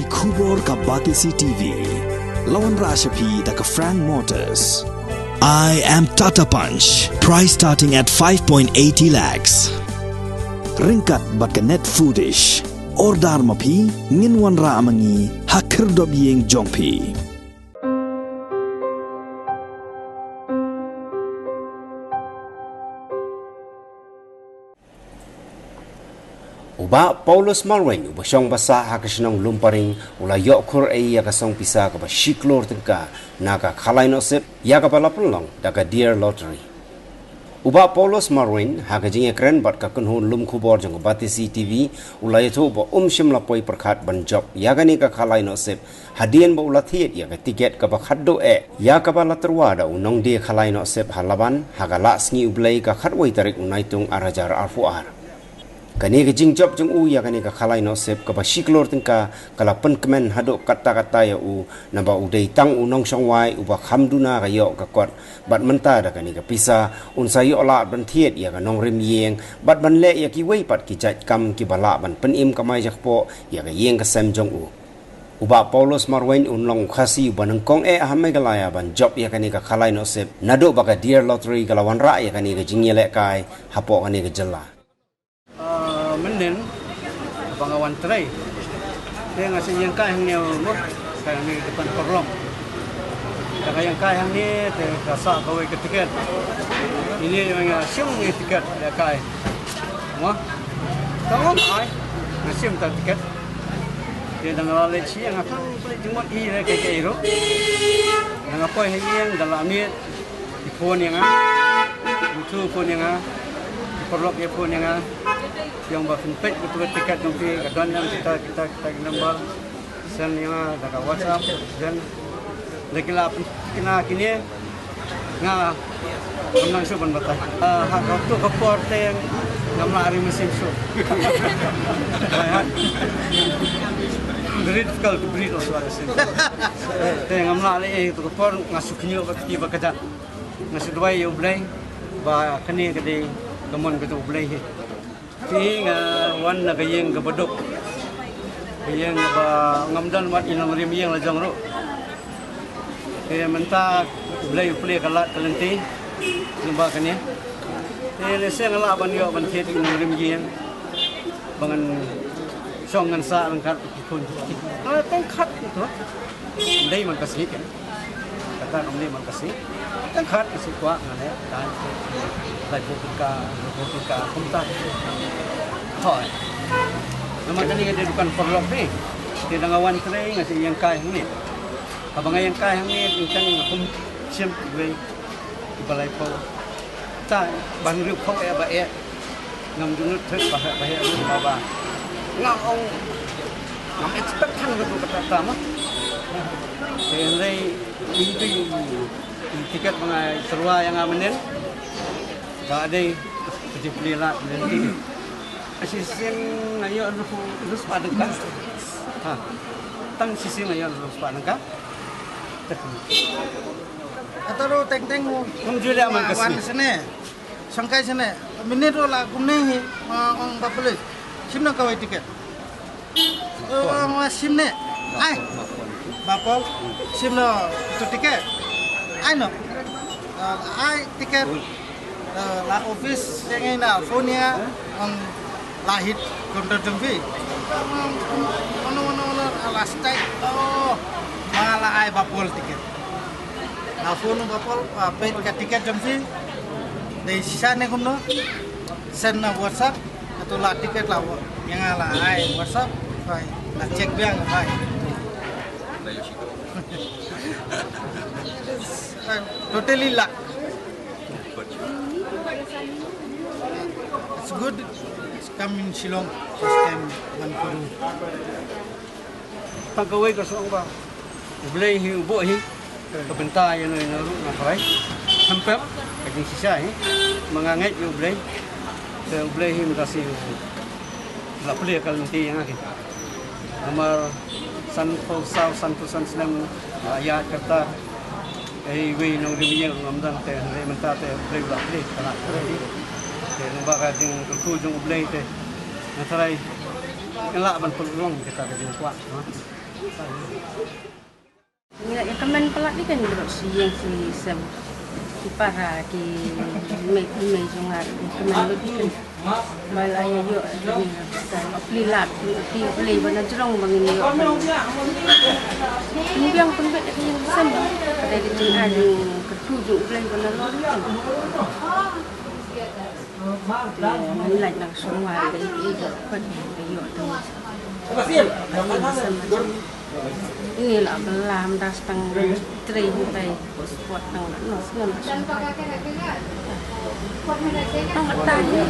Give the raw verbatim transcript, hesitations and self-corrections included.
Khubor ka Batesi T V. La wanrah sha phi da ka Frank Motors. I am Tata Punch. Price starting at five point eighty lakhs. Ryngkat bad ka Net Foodish. Order ma phi, ngin wanrah ma ngi ha khyrdop ïing jong phi. U Bah Paulus Marwein, uba shong basa ha ka shnong Lumparing, u la ïoh khur ei ïa ka song pisa kaba shi klur tyngka na ka Khalai Nohsip, ïa kaba la pynlong da ka Deer Lottery. U Bah Paulus Marwein, ha ka jingïakren bad ka kynhun lum khubor jong ka Batesi T V, u la ïathuh ba um shym la poi pyrkhat ban jop ïa kane ka Khalai Nohsip, hadien ba u la thied ïa ka tiket kaba khatduh eh, ïa kaba la tyrwa da u nongdie Khalai Nohsip ha Laban, ha ka Lah Sngi U Blei ka khatwei tarik u Naitung ar hajar arphew ar. Kane ka jingjop jong u ïa kane ka Khalai Nohsip kaba shi klur tyngka ka la pynkmen haduh katta katta ïa u, naba u dei tang u nongshong wai uba kham duna ka ïoh ka kot, bad mynta da kane ka pisa un sa ïoh lad ban thied ïa ka nongrim ïing, bad ban leh ïa kiwei pat ki jait kam kiba lah ban pynim kamai jakpoh ïa ka ïing ka sem jong u. U Bah Paulus Marwein un long u Khasi uba nyngkong eh ha Meghalaya ban jop ïa kane ka Khalai Nohsip, naduh ba ka Deer Lottery ka la wanrah ïa kane ka jingïalehkai hapoh kane ka jylla. Ah, mynnin ba nga wan trei, te nga sa ïeng kai hangne mo, kai hangne dukan paralok. Te ka ïeng kai hangne te ka sah kawei ka tiket. Ine nga shim ngi tiket ïa kai. Mo. Ka ngam ai, nga shim ta tiket. Te da nga la leit sha ïing nga khlem leit jingmut hi re kai kai ruh. Da nga poi ha ïing da la miet. Ki phone ïa nga. Ki tu phone ïa nga. Ki paralok ïa phone ïa nga. Ïa ba phin peit ka tu ka tiket jong phi ka don ïa kita kita kita ki number. Send ïa nga da ka WhatsApp. Then da ki la pyn kina kine nga ngam nang shuh ban batai. Ah, ha ka tu ka por te ngam lah ri mynsiem shuh. Very difficult to breathe also at the same time. Te ngam lah leh ïa tu ka por nga shu kynnoh ba kti ba ka jat. Nga shu duwai ïa U Blei ba kane ka dei ka mon ka jong U Blei hi. Te nga wan na ka ïing kaba duk. Ka ïing kaba ngam don wat i nongrim ïing la jong ruh. Te mynta U Blei u plie ka lad ka lynti. Lyngba kane. Te lehse nga lah ban ïoh ban thied i nongrim ïing. Ba ngan shong ngan sah ryngkat ki khun ki kti. Nga tang khat tu. Ndei man ka sngi kan. Kata kam ndei man ka sngi. Tang khat ka sngi kwah nga leh. Ka lai phew tyngka, lai phew tyngka kumta. Hoi. Namar kane ka dei dukan paralok ni. Te da nga wan trei nga sa ïeng kai hangne. Haba nga ïeng kai hangne, ïeng kai nga kum shim wei. Kiba lai phew. Ta ban riew phew eh ba eh. Ngam ju nud thik ba heh ba heh ruh ba ba. Nga ong ngam expect than ka tu kata ta ma. Te hynrei ïa tu ïa tiket ba nga tyrwa ïa nga mynnin. Ka dei ka jingplie lad mynnin. Shisien nga ïoh ruh ruh spah tyngka. Ha. Tang shisien nga ïoh ruh spah tyngka. Ata ruh teng teng. Kum ju leh man ka wan sngi. Shane. Shangkai shane. Minit ruh la kumne hi. Ong ba police. Shim na kawei tiket. Ong shim ne. Ai. Ba pol. Shim na tu tiket. Ai no. Ai tiket. Eh, la office ïa ngi na phone ïa, ong la hit counter jong phi. Mano mano mano la stai. Oh, ma la ai ba pol tiket. La phone ba pol, ah, peit ka tiket jong phi. Dei shisha ne kumno. Send na WhatsApp. Atu la tiket la wa-, ïa nga la ai WhatsApp. Ai, la check biang ai. Ai, totally luck. It's good. It's come in Shillong. First time one Peru. Tang kawei ka song ba U Blei hi u buh hi. Ka bynta ïa noi na ruh na kawei. Hempel ka jingshisha hi. Ma nga ngeit ïa U Blei. Te U Blei hi mynta shi u la plie ka lynti ïa nga ki. Namar san phew saw, san phew san snem, ah, ïa kata. Ei, wei nongrim ïing ngam don te, hynrei mynta te Blei u la plie ka lad ka lynti. Te naba ka jingkyrkhu jong U Blei te. Nga tharai ngan lah ban pynlong kita ka jingkwah, ha. Ngi la ïa kmen palat ïa kane baroh shi ïing shi sem. Ki para ki mei ki mei jong nga ïa kmen lut ïa kane. Ba la ïa ïoh ïa kane. Sa ïa pli lad ïa pli ba na jrong ba ngin ïoh. Ngin biang pynbeit ïa ka ïing sem. Ka dei ka jingai jong ka tu jong U Blei ba na lor ïa kane. Ngan lait na ka shnong Wah Dei, i ba pat ka ïoh tu. Ini la belam das tang trei hintai sport tang no snem. Tang kata ni.